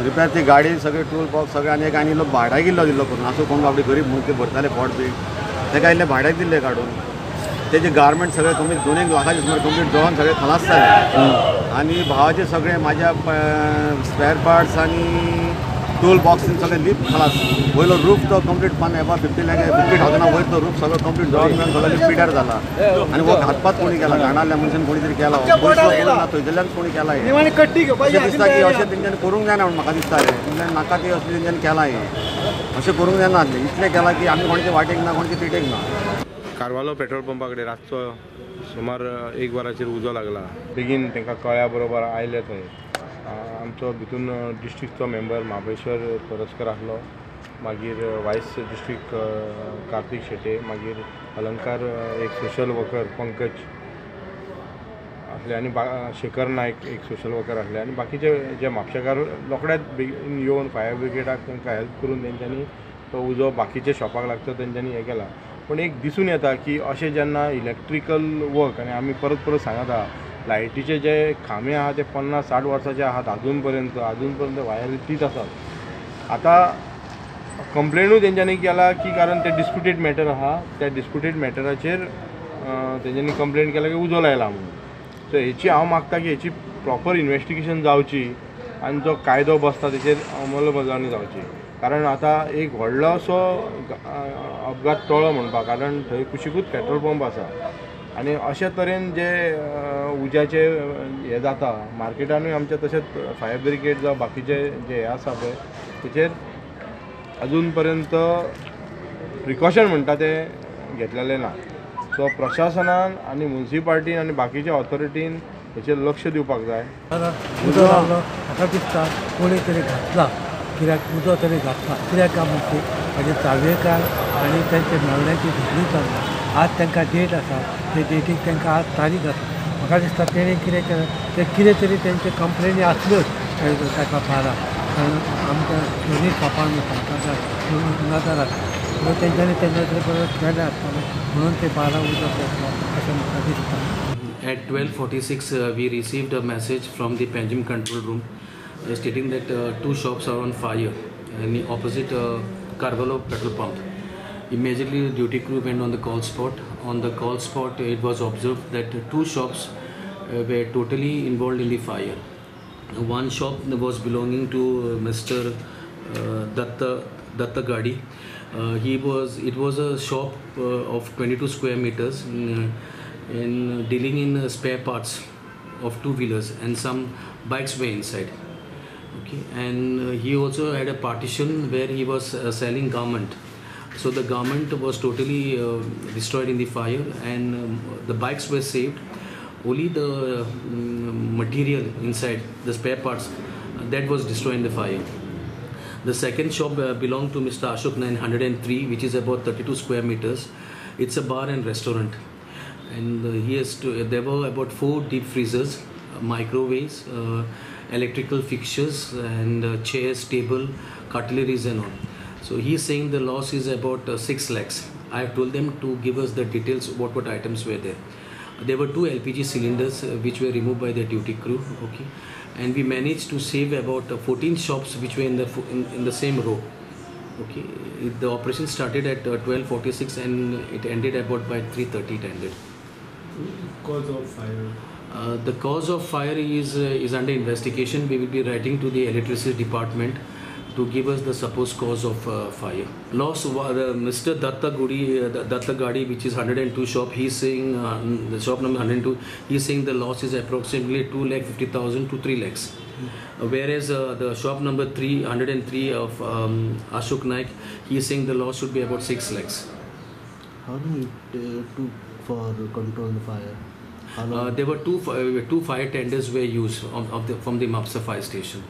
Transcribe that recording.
Repair ती गाडी सगळे टूल बॉक्स सगळे आनी एक आनी इल्लो भाड्याक इल्लो दिल्लो करून आसूं कोण बाबडी गरीब म्हणून ते भरताले पोट बी ताका इल्लें भाड्याक दिल्लें काडून तेजे गार्मेंट सगळे कंप्लीट 2 लाखाचे सुमार कंप्लीट जळोन सगळे खलास जाले आनी भावाचे सगळे म्हाज्या स्पेर पार्ट्स आनी टूल बॉक्स सगळे लीप खलास. वयलो रूफ तो कंप्लीट पान एबा 50 लाख 50,000 वयर तो रूफ सगळो कंप्लीट जळोन मेळून सगळो लीप पिड्यार जाला आनी हो घातपात कोणी केला जाणाल्या मनशान कोणी तरी केला पयसो ना थंयसरल्यान कोणी केला हें अशें दिसता की अशें तेंच्यांनी करूंक जायना म्हूण म्हाका दिसता हें तेंच्यांनी नाका ती असली तेंच्यांनी केलां हें अशें करूंक जायना आसलें इतलें केलां की आमी कोणाचे वाटेक ना कोणाचे तिटेक ना. कार्वालो पेट्रोल पंपा कडेन रातचो सुमार 1 वराचेर उजो लागला. बेगीन तांकां कळ्ळ्या बरोबर आयले थंय. आमचो भितून डिस्ट्रिक्टचो मेंबर महाबळेश्वर तोरस्कर आसलो, मागीर वायस डिस्ट्रिक्ट कार्तीक शेटे, मागीर अलंकार एक सोशल वर्कर पंकज आसले आनी शेखर नायक एक सोशल वर्कर आसले आनी बाकीचे जे म्हापशेकार रोखडेच बेगीन येवन फायर ब्रिगेडाक तांकां हेल्प करून तेंच्यांनी तो उजो बाकीच्या शॉपाक लागता तेंच्यांनी हें केला. पूण एक दिसून येता की अशें जेन्ना इलेक्ट्रिकल वर्क आनी आमी परत परत सांगता लायटीचे जे खांबे आहा ते 50-60 वर्साचे आहात आजून पर्यंत वायरी तीच आसात. आतां कंप्लेनूय तेंच्यांनी केला की कारण ते डिस्प्युटेड मॅटर आहा, त्या डिस्प्युटेड मॅटराचेर तेंच्यांनी कंप्लेन केला की उजो लायला म्हणून. सो हेची हांव मागता की हेची प्रॉपर इन्वेस्टिगेशन जावची आनी जो कायदो बसता तेचेर अंमलबजावणी जावची. कारण आतां एक व्हडलो असो अपघात टळ्ळो म्हणपाक, कारण थंय कुशिकूच पेट्रोल पंप आसा आनी अशे तरेन जे उज्याचे हें जाता मार्केटानूय आमच्या तशेंच फायर ब्रिगेड जावं बाकीचे जे हे आसा पळय तेचेर अजून पर्यंत प्रिकॉशन म्हणटा तें घेतलेलें ना. सो प्रशासनान आनी मुन्सिपाल्टीन आनी बाकीच्या ऑथॉरिटीन हेचेर लक्ष दिवपाक जाय. उजो लागलो म्हाका दिसता कोणी तरी घातला, कित्याक उजो तरी घातला कित्याक काय म्हणटी म्हाजे चावयेकार आनी तांचे मेवण्याची झगडी चल्ला. आज तांकां डेट आसा, ते डेटीक तांकां आज तारीख आसा. म्हाका दिसता तेणें कितें केलें तें कितें तरी तेंचे कंप्लेनी आसल्योच ताका बारा, कारण आमकां दोनूय शॉपान सांगता नदर आसा म्हणून तेंच्यांनी ते नदरे बरोबर केलें आसतलें म्हणून ते बारा उजो पेटलो अशें म्हाका दिसता. At 12:46 we received a message from the Panjim control room stating that 2 shops are on fire in the opposite Carvalho petrol pump. Immediately the duty crew went on the call spot. On the call spot it was observed that 2 shops were totally involved in the fire. One shop was belonging to Mr. Datta Gadi. It was a shop of 22 square meters in dealing in spare parts of 2-wheelers and some bikes were inside. Okay, and he also had a partition where he was selling garment. So the garment was totally destroyed in the fire and the bikes were saved. Only the material inside, the spare parts, that was destroyed in the fire. The second shop belonged to Mr. Ashok 903, which is about 32 square meters. It's a bar and restaurant. And there were about 4 deep freezers, microwaves, electrical fixtures and chairs, table, cutleries and all. So he is saying the loss is about 6 lakhs. I have told them to give us the details what items were there. There were 2 LPG cylinders which were removed by the duty crew. Okay, and we managed to save about 14 shops which were in the same row. Okay, the operation started at 12:46 and it ended about by 3:30. It ended. Cause of fire? The cause of fire is under investigation. We will be writing to the electricity department to give us the supposed cause of fire. Loss, Mr. Datta Gadi, which is 102 shop, he is saying, the shop number 102, he is saying the loss is approximately 2,50,000 to 3 lakhs. Whereas the shop number 303 of Ashok Naik, he is saying the loss should be about 6 lakhs. How long it took for control the fire? There were two fire tenders were used from the Mapsa fire station.